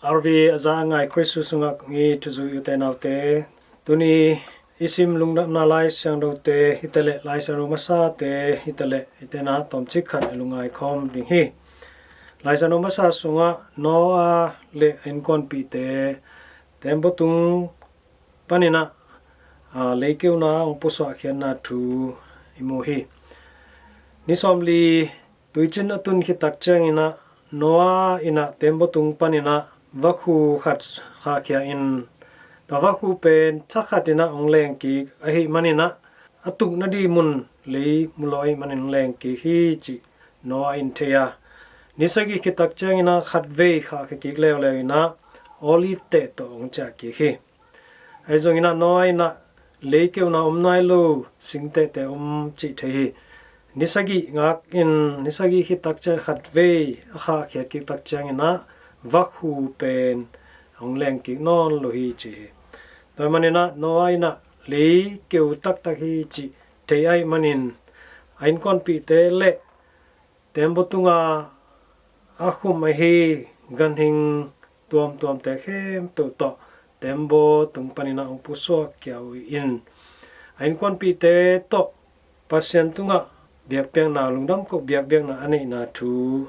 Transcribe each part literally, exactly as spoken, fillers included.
R V a za a ngai Khrih Jesuh sungah i thuzui u te nau te, tuni i sim lungdamna Lai Siangtho te hi ta leh, Lai Siangtho masate hi ta leh, hi te na tawmcik khat i lungngai khawm ding hi. Lai Siangtho masa sungah Noah le a innkuanpihte teembaw tung panin ah, aa, leikeuna hong pusuahkhiatna thu i mu hi. Ni sawmli tuicin a tun khit tak ciangin ah Noah in ah teembaw tung panin ah vakhu khat khahkhia in, tua vakhu pen thakhat in ah hong leng kik ahih manin ah a tukna ding mun lei mu lo ahih manin hong leng kik hi cih Noah in thei a, ni sagih khit tak ciangin ah khatvei khahkhia kik leuleu in ah olive teh tawh hong ciah kik hi. Ahi zongin ah Noah in ah leikeuna om nai lo, singtehte om cih thei hi. Ni sagih ngak in, ni sagih khit tak ciang khatvei a khahkhiat kik tak ciangin ah vakhu pen hong leng kik nawn lo hi ci hi. Tua manin ah Noah in ah leikeu taktak hi cih thei ahih manin a innkuanpihte le teembaw tunga a khum ahi ganhing tuamtuamte khempeuh tawh teembaw tung panin ah hong pusuak kia uh in, a innkuanpihte tawh Pasian tungah biakpiakna, lungdam koh biakpiakna a neihna thu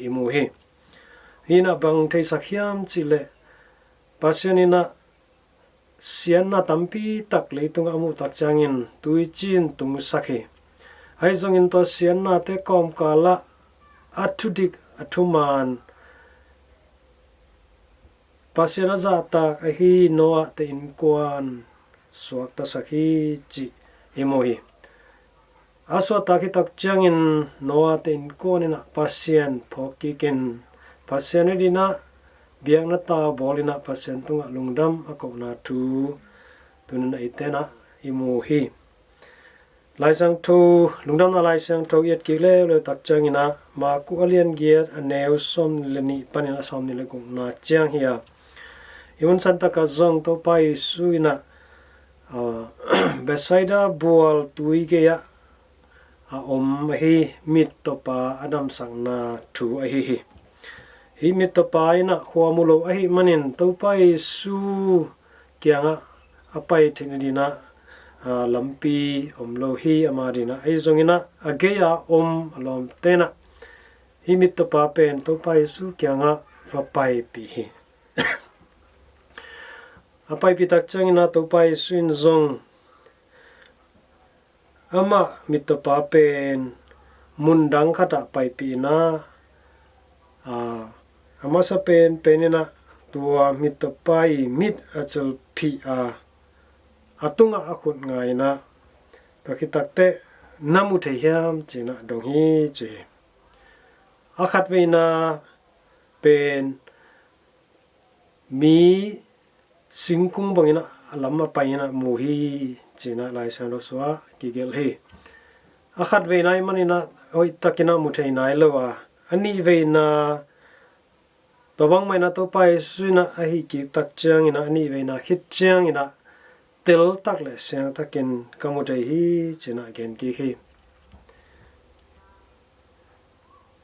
i mu hi. Hih in ah bang theisak hiam cih leh Pasian in ah siatna tampi tak leitungah a muh tak ciangin tuiciin tungsak hi. Ahi zongin tua siatnate kawmkalah a thudik a thuman Pasian a zahtak ahi Noah te innkuan suaktasak hi cih i mu hi. A suahtak khit tak ciangin Noah te innkuan in ah Pasian phawk kik in, Pasian adingin ah biakna tau bawl in ah Pasian tungah lungdam a kohna thu tuni in ah eite in ah i mu hi. Lai Siangtho, Lungdamna Lai Siangtho i et kik leuleu tak ciangin ah Marku a lian giat a neu sawmnih le nih panin a sawmnih le gukna ciang hi a, hih mun santak ah zong Topa Jesuh in ah, aa, Bethsaida bual tui gei ah a om ahi mittawpa a damsakna thu ahi hi. Hih mittawpa in ah khua mu lo ahih manin Topa Jesuh kiangah a pai theihna dingin ah, aa, lampi om lo hi ama dingin ah. Ahi zongin ah a gei a om a lawmte in ah hih mittawpa pen Topa Jesuh kiangah va paipih hi. A paipih tak ciangin ah Topa Jesuh in zong amah mittawpa pen mun dang khatah paipih in ah, aa, a masa penpen in ah tua mittawpa i mit a cilphih a, a tungah a khut nga in ah, tua khit takteh na mu thei hiam ci in ah dong hi ci hi. A khatveina pen mi singkung bangin ah a lam a pai in ah mu hi ci in ah Lai Siangtho sungah kigelh hi. A khatveina ahih manin ah hoihtakin ah mu thei nai lo a, a nihveina, tua bangmah in ah Topa Jesuh in ah a hih kik tak ciangin ah a nihveina khit ciangin ah teltak le siangtakin ka mu thei hi ci in ah gen kik hi.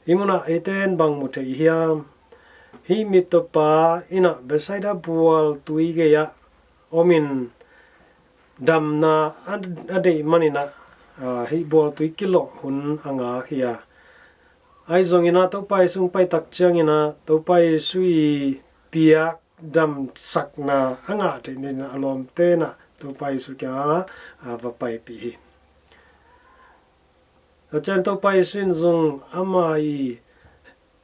Hih munah eite in bang mu thei hiam? Hih mittawpa in ah Bethsaida bual tui gei ah omin damna a, a deih manin ah, aa, hih bual tui kilawh hun a ngak hi a, ahi zongin ah Topa Jesuh hong pai tak ciangin ah Topa Jesuh i piak damsakna a ngah theih nadingin ah a lawmte in ah Topa Jesuh kiangah, aa, va paipih hi. Tua ciang Topa Jesuh in zong ama i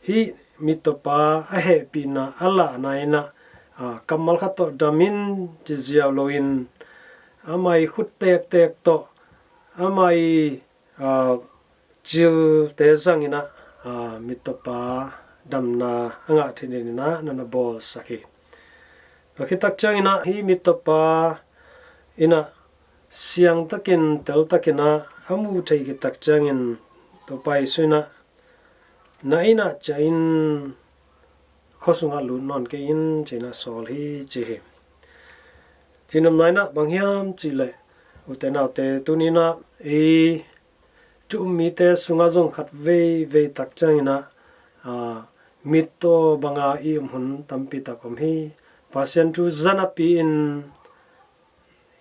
hih mittawpa a hehpihna a lahna in ah, aa, kammal khat tawh dam in ci ziau loin ama i khut tektek tawh ama i, aa, cilte zangin ah, aa, mittawpa damna a ngah theih nadingin ah na na bawlsak hi. Tua khit tak ciangin ah hih mittawpa in ah siangtakin teltakin ah a mu thei khit tak ciangin Topa Jesuh in ah na inn ah ciah in, khua sungah lut nawn kei in ci in ah sawl hi ci hi. Cihnopna in ah bang hiam cih leh, ute naute, tuni in ah ei thu um mite sungah zong khat veivei tak ciangin ah, aa, mittaw banga i om hun tampi tak om hi. Pasian thu za napi-in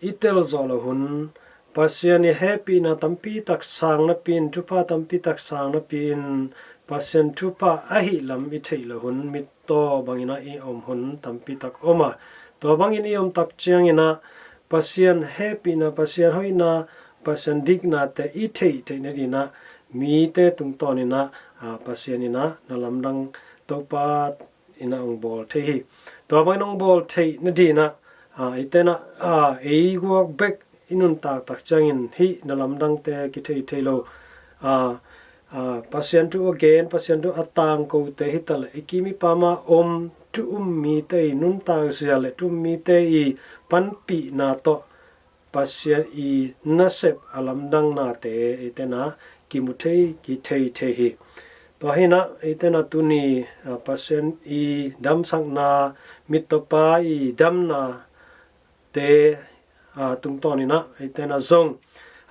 i tel zawh loh hun, Pasian i hehpihna tampi tak sang napi-in, thupha tampi tak sang napi-in, Pasian thupha ahi lam i theih loh hun mittaw bangin ah i om hun tampi tak om a, tua bangin i om tak ciangin ah Pasian hehpihna, Pasian hoihna, Pasian diknate i theih theih nadingin ah mite tungtawnin ah, a, Pasian in ah na lamdang Topa in ah hong bawl thei hi. Tua bangin hong bawl theih nadingin ah, a, eite'n ah, a, ei guak bek i nuntak tak ciangin hih na lamdangte kithei thei lo. A, a, Pasian thu a gen, Pasian thu a tangkote hi taleh i kim i pam a om thu um mite i nuntak zia le thu um mite i panpihna tawh Pasian i nasep a lamdangnate eite'n ah kimu thei, kithei thei hi. Tua hi-in ah eite'n ah tuni, a, Pasian i damsakna, mittawpa i damnate, a, tungtawnin ah eite'n ah zong,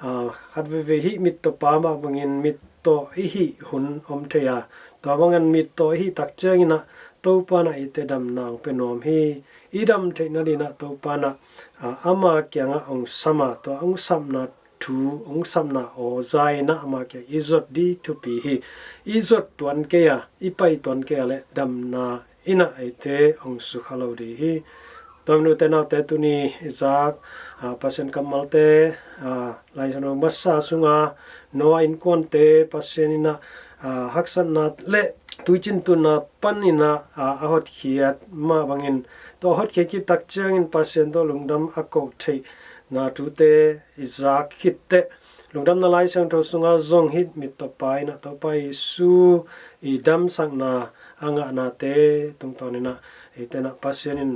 a, khat veivei hih mittawpa mah bangin mittaw i hih hun om thei a, tua bangin mittaw i hih tak ciangin ah Topa'n ah eite damna hong pia nuam hi. I dam theih nadingin ah Topa'n ah, a, ama kiangah hong sam a, tua hong sapna thu, hong sapna aw za-in ah ama kiang i zot ding thupi hi. I zot tuan kei a, i pai tuan kei a leh damna in ah eite hong sukha lo ding hi. Tua hi-in ute naute, tuni i zak, a, Pasian kammalte, a, Lai Siangtho masa sunga Noah innkuante Pasian in ah, a, haksatna le tuiciin tunna panin ah, a, a hotkhiat mah bangin, tua a hotkhiat khit tak ciangin Pasian tawh lungdam a koh theihna thute i zak khit teh, Lungdamna Lai Siangtho sunga zong hih mittawpa in ah Topa Jesu i damsakna a ngahnate tungtawnin ah eite'n ah Pasian in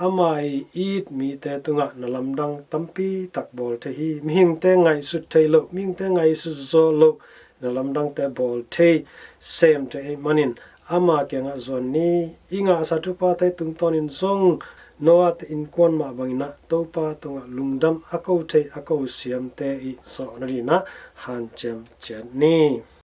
ama i it mite tungah na lamdang tampi tak bawl thei hi. Mihingte ngaihsut theih loh, mihingte ngaihsut zawh loh na lamdangte bawl thei, sem thei ahih manin ama kiangah zuan ni. I ngahsa thuphate tungtawnin zong Noah-te innkuan mah bangin ah Topa tungah lungdam a ko thei, a ko siamte i zawh nadingin ah hanciam ciat ni.